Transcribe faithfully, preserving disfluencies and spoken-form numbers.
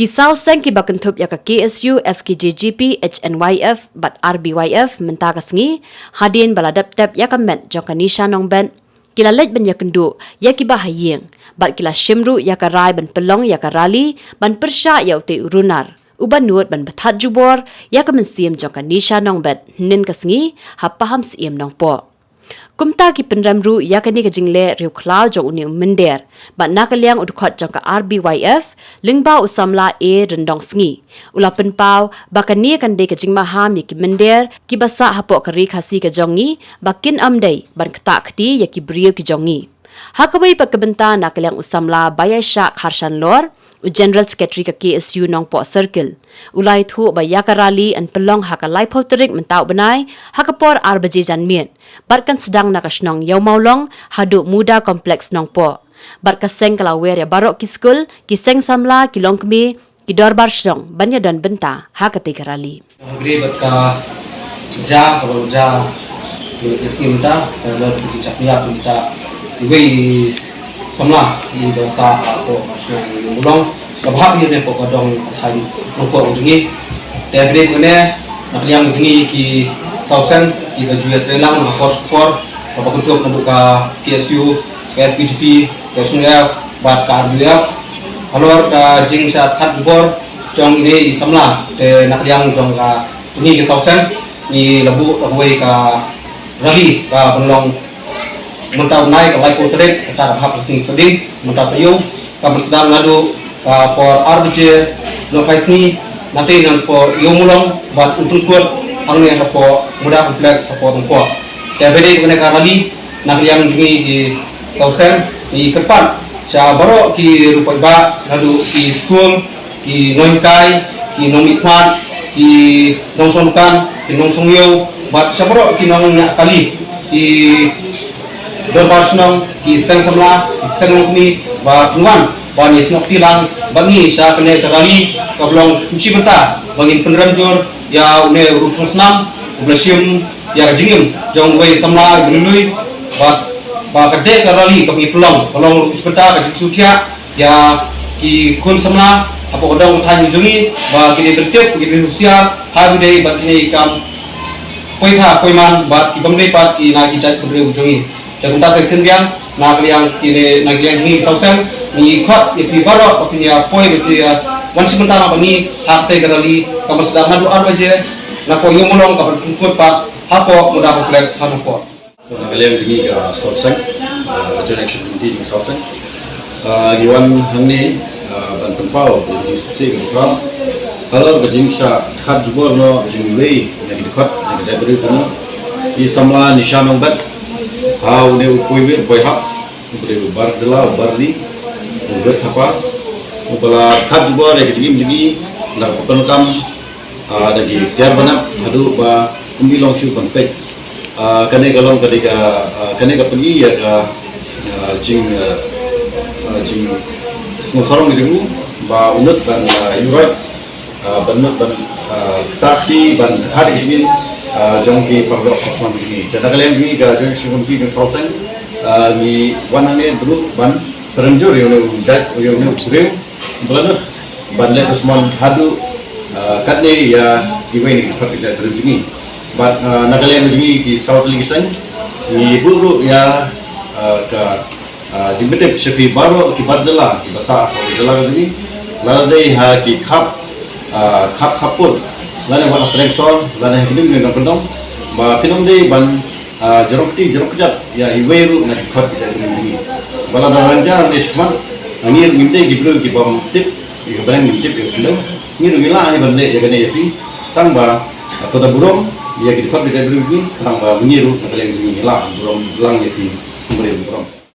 Ki saw seng kiba kynthup ïa ka K S U, F K J G P, H N Y F bad R B Y F mynta ka sngi, hadien ba la dep tep ïa ka met jong ka Nisha Nongbet, ki la leit ban ïakynduh ïa kiba ha ïing bad ki la shim ruh ïa ka rai ban pynlong ïa ka rally ban pyrshah ïa utei u runar uba nud ban pynthat jubor ïa ka mynsiem jong ka Nisha Nongbet hynnin ka sngi ha Pahamsyiem Nongpoh. Kumta ki pynrem ruh ïa kane ka jingleh riewkhlaw jong une u mynder bad na ka liang u dkhot jong ka R B Y F lyngba u samla A Ryndongsngi u la pynpaw ba kane kan dei ka jingmaham ïa ki mynder kiba sah hapoh ka Ri Khasi ka jong ngi ba kin ym dei ban ktah kti ïa ki briew ki jong ngi. Ha kawei pat ka bynta na ka liang u samla Baiaishah Kharshanlor, u General Secretary ka K S U Nongpoh Circle, u la ïathuh ba ïa ka rally yn pynlong ha ka laiphew tarik mynta u bnai ha ka por ar baje janmiet bad kan sdang na ka shnong Ïew Mawlong haduh Muda Complex Nongpoh. Bad ka seng ka la wer ïa baroh ki skul, ki seng samla, ki longkmie, ki dorbar shnong ban ïadon bynta ha katei ka rally. Hynrei bad ka ja, ka long ja, ka long ka sngi mynta, ka long ka jingshah pynïap mynta. Iwei samla, i ba sah, ah, hapoh, ah, shnong Ïew Mawlong, kaba hap ïa ne hapoh ka dong ka thaiñ Nongpoh jong ngi. Te hynrei bad kane, na ka liang jong ngi ki saw seng, kiba ju ïatreilang na ka por ka por, kaba kynthup naduh ka K S U, ka F K J P, ka H N Y F bad ka R B Y F. Halor ka jingshah ktah jubor jong ine i samla, te na ka liang jong ka, jong ngi ki saw seng, ngi la buh kawei ka rally ka ban long mynta u bnai ka laiphew tarik, kata ka hap ka sngi Thohdieng, mynta ka ïew, ka ban sdang naduh ka por ar baje nohphai sngi, na tei na ka por Ïew Mawlong bad un pynkut hangne hapoh Muda Complex hapoh Nongpoh. Te ba dei kane ka rally, na ka liang jong ngi ki saw seng, ngi kyrpad sha baroh ki riewpaidbah, naduh ki skul, ki nonghikai, ki nongmihkhmat, ki nongshong dukan, ki nongshong ïew, bad sha baroh ki nongñiah kali, ki dorbar shnong, ki seng samla, ki seng longkmie, ba pynwan ban ïasnoh kti lang bad ngi sha kane ka rally kaba long kum shi bynta ba ngin pynrem jur ïa une u riewthoh snam uba la shim ïa ka jingim jong uwei samla uba lui lui, bad ba ka dei ka rally kaba ngi pynlong ka long ruh kum shi bynta ka jingsngewthiah ïa ki khun samla hapoh ka dong ka thaiñ jong ngi, ba ki dei ban tip, ki dei ban husiar ha ba dei bad kine ki kam poitha poiman bad ki bym dei pat ki na ki jaitbynriew jong ngi. Te kumta sa shisien biang, na ka liang kine, na ka liang jong ngi saw seng, ngi khot ïa phi baroh ba phin ïa poi, ba phin ïa wan shim bynta lang bad ngi ha katei ka rally kaba sdang naduh ar baje napoh Ïew Mawlong, kaba pynkut pat hapoh Muda Complex ha Nongpoh. Na ka liang jong ngi ka saw seng, ah, Joint Action Committee jong ngi saw seng, ah, ngi wan hangne, ah, ban pynpaw ïa ka jingsngewsih kaba khraw halor ka jingshah ktah jubor noh ka jong iwei na ki dkhot na ka jaitbynriew jong ngi, i samla Nisha Nongbet, ha une u poiwir poihap uba dei u bar jylla, u bar ri, u Rit Thapa, uba la ktah jubor ïa ka jingim jong ngi na ka pyndonkam, ah, da ki tiar banap haduh ba ym i long shuh ban peit. Ah, kane ka long ka dei ka, ah, kane ka pyni ïa ka, ah, jing, ah, ah, jingsngewsarong jong u ba u nud ban, ah, ïuhroit, ah, ban nud ban, ah, ktah kti ban ktah ïa ka jingim, ah, jong ki paralok paralok jong ngi. Te na ka liang jong ngi ka Joint Action Committee jong ngi saw seng, ah, ngi wan hangne ruh ban pynrem jur ïa une u jait, ïa une u briew ba la noh ban leh dusmon haduh, ah, katne ïa iwei na ki dkhot ka jaitbynriew jong ngi. Bad, ah, na ka liang jong ngi ki saw tylli ki seng, ngi buh ruh ïa, ah, ka, ah, jingpyntip sha phi baroh ki bar jylla kiba sah ha ka jylla ka jong ngi, lada dei ha ki khap, ah, khap khappud, lane wat ha pdeng sor, lane ha kino kino ki nongkyndong, ba phin ym dei ban ah, jrong kti jrong kjat ïa iwei ruh na ki dkhot ki jaitbynriew jong ngi. Ba lada rang ja ne shikmat, ah, ngi ruh ngim dei ki briew ki bym tip ïa ka bneng, ngim tip ïa ka khyndew, ngi ruh ngi lah hi ban leh ïa kane ïa phi. Tang ba, ah, to da burom ïa ki dkhot ki jaitbynriew jong ngi, tang ba ngi ruh na ka liang jong ngi ngi lah burom lang ïa phi. Khublei burom.